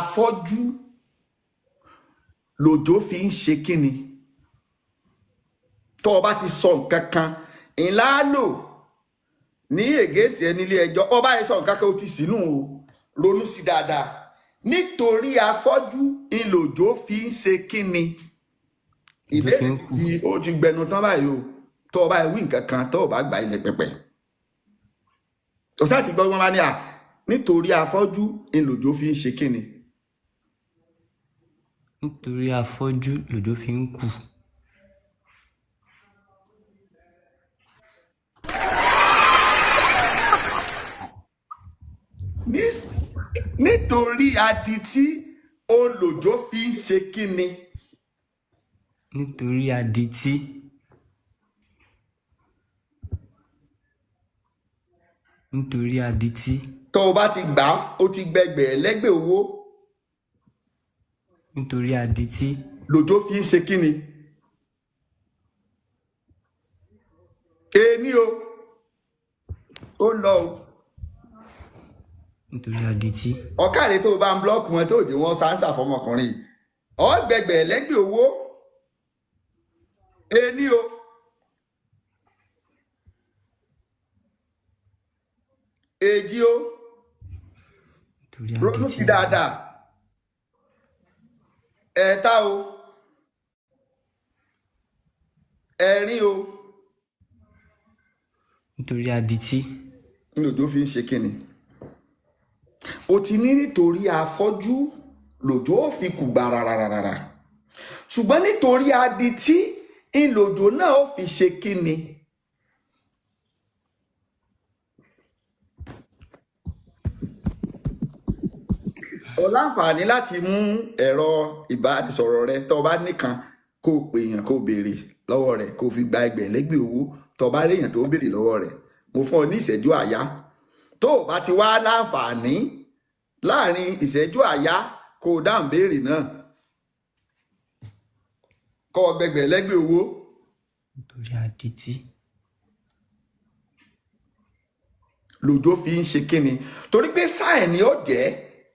Afọ́jú lòjó fi ń ṣe kíni. Tó o bá ti sọ nǹkan kan ńlá lò ní ègéṣì ẹni ilé ẹjọ́. Ọba yẹn sọ nǹkan kan, ó ti sínú o. Ronú sí dáadáa. Nítorí afọ́jú ńlòjó fi ń ṣe kíni. Òjò fi Ìbéèrè ń kù. ti ó ti gbẹnu tán báyìí o. Tó o bá wí nǹkan kan, tó o bá gbà ilẹ̀ pẹpẹ. Tó sáà ti gbọ́ wọn bá ní à nítorí afọ́jú ńlòjó fi ń ṣe kíni. Nítorí afọ́jú lòjò fi ń kù. Nítorí adití olòjó fi ń ṣe kíni. Nítorí adití. Nítorí adití. Tó o bá ti gbà á, ó ti gbẹgbẹ̀ lẹ́gbẹ̀ owó. Nítorí adití. Lòjó fi ń ṣe kíni. Èmi o, ó ń lọ o. Nítorí adití. Ọ̀kàrẹ̀ tó o bá ń blọ́ọ̀kì wọn tó o jẹ́ wọn sáńsà fọmọkùnrin. Ọ gbẹgbẹ̀ lẹ́gbẹ̀ owó. Èmi o. Èjì o. Nítorí Ronú adití. sí dáadáa. Ẹ̀ta o. Ẹ̀rin o. Nítorí adití. Lòjó fi ń ṣe kíni. O ti ní nítorí afọ́jú lòjó ò fi kù gbàràràràrà. Ṣùgbọ́n nítorí adití ńlòjó náà ó fi ṣe kíni. O láǹfààní láti mú ẹ̀rọ ìbánisọ̀rọ̀ rẹ tó o bá nìkan kó o pè èèyàn kó o béèrè lọ́wọ́ rẹ̀ kó o fi gba ẹgbẹ̀lẹ́gbẹ̀ owó tó o bá rí èèyàn tó ń béèrè lọ́wọ́ rẹ̀. Mo fún ọ ní ìṣẹ́jú àyá. Tó o bá ti wá láǹfààní láàrin ìṣẹ́jú àyá kó o dáhùn béèrè náà kó o gbẹgbẹ̀lẹ́gbẹ̀ owó. Nítorí adití. Lòjó fi ń ṣe kíni. Torí pé sáì ni ó jẹ́